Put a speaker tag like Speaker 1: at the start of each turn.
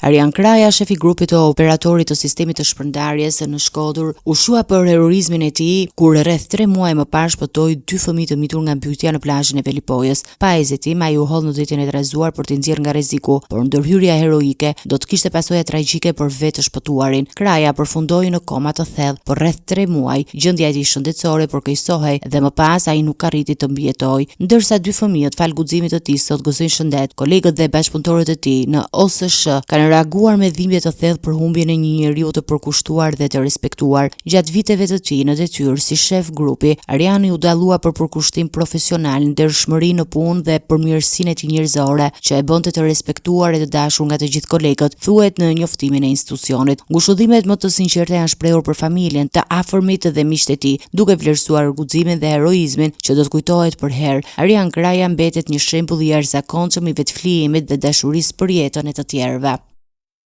Speaker 1: Arjan Kraja, shef i grupit të operatorit të sistemit të shpërndarjes në Shkodër, u shqua për heroizmin e tij kur rreth 3 muaj më parë shpëtoi dy fëmijë të mitur nga mbytja në plazhin e Velipojës. Pa hezitim, ai u hodh në detin e trazuar për t'i nxjerrë nga rreziku, por ndërhyrja heroike do të kishte pasoja tragjike për vetë të shpëtuarin. Kraja përfundoi në koma të thellë për rreth 3 muaj, gjendja e tij shëndetësore përkeqësohej dhe më pas ai nuk arriti të mbijetojë. Ndërsa dy fëmijët, falë guximit të tij, sot gëzojnë shëndet, kolegët dhe bashkëpunëtorët e tij në OSSH kanë reaguar me dhimbje të thellë për humbjen e një njeriu të përkushtuar dhe të respektuar. Gjatë viteve të tij në detyrë si shef grupi, Arjani u dallua për përkushtim profesional, ndershmëri në punë dhe për mirësinë e tij njerëzore, që e bënte të respektuar e të dashur nga të gjithë kolegët, thuhet në njoftimin e institucionit. Ngushëllimet më të sinqerta janë shprehur për familjen, të afërmit dhe miqtë e tij, duke vlerësuar guximin dhe heroizmin që do të kujtohet përherë. Arjan Kraja mbetet një shembull i jashtëzakonshëm i vetëflijimit dhe dashurisë për jetën e të tjerëve.